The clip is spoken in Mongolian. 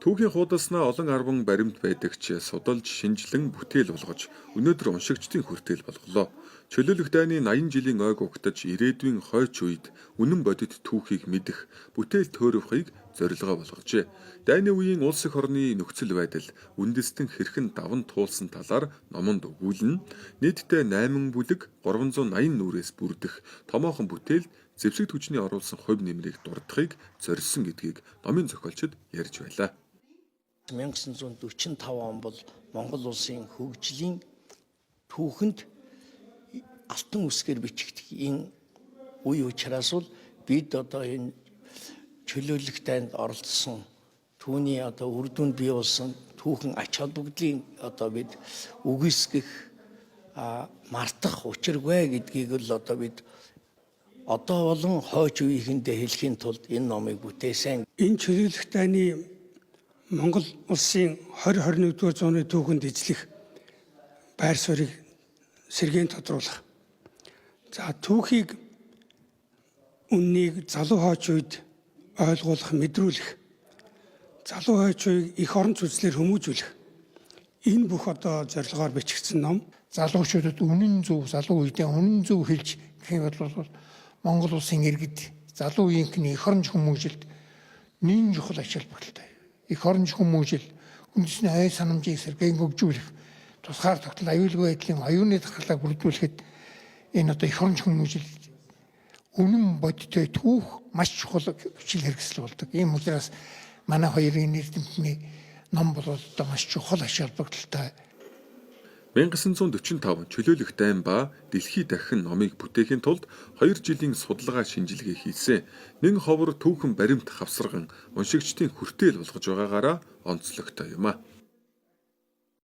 Түүхийн хуудаснаа олон арван баримт байдагч судалж, шинжилэн бүтээл болгож өнөөдөр уншигчдын хүртээл болголоо. Чөлөөлөх дайны 80 жилийн ойг угтаж ирээдүйн хойч үед үнэн бодит түүхийг мэдэх, бүтээл төөрөхийг зорилгоо болгожээ. Дайны үеийн улс эх орны нөхцөл байдал, үндэстэн хэрхэн даван туулсан талаар номонд өгүүлнэ. Нийтдээ 8 бүлэг 380 нүүрээс бүрдэх томоохон бүтээлд зэвсэг түвшний оруулсан хувь нэмрийг дурдахыг зорьсон гэдгийг номын зохиолчид ярьж байлаа. 1945 он бол Монгол улсын хөгжлийн түүхэнд алтан үсгээр бичигдэх энэ үе учраас бол бид одоо энэ чөлөөлөх дайнд оролцсон, түүний одоо үр дүнд бий болсон түүхэн ач холбогдлын одоо бид үгүйсгэх, мартах учиргүй гэдгийг л одоо бид одоо болон хойч үеийнхэндээ хэлэхийн тулд энэ номыг бүтээсэн. Энэ чөлөөлөх дайны Монгол улсын 20 21-р зууны түүхэнд эзлэх байр суурийг сэргээн тодруулах. За, түүхийг үннийг залуу хойч үед ойлгуулах, мэдрүүлэх. Залуу хойч үеийг эх орон үзлээр хүмүүжүүлэх. Энэ бүх одоо зорилгоор бичигдсэн ном. Залуучуудад үнэн зөв, залуу үедээ үнэн зөв хэлж гэх юм бол Монгол улсын иргэд, залуу үеийнхний эх оронч хүмүүжилд нэн чухал ач холбогдолтой. Эх оронч хүмүүжил, үндэсний ой санамжийг сэргээн хөгжүүлэх, тусгаар тогтнол, аюулгүй байдлын оюуны захирлаа бүрдүүлэхэд энэ одоо эх оронч хүмүүжил, үнэн бодиттой түүх маш чухал хүчил хэрэгсэл болдог. Ийм учраас манай хоёрын эрдэмтний ном бол одоо маш чухал ач холбогдолтой. 1945 чөлөөлөх дайн ба Дэлхий дахин номыг бүтээхийн тулд 2 жилийн судалгаа шинжилгээ хийсэн. Нэн ховор түүхэн баримт хавсарган уншигчдын хүртээл болгож байгаагаараа онцлогтой юм а.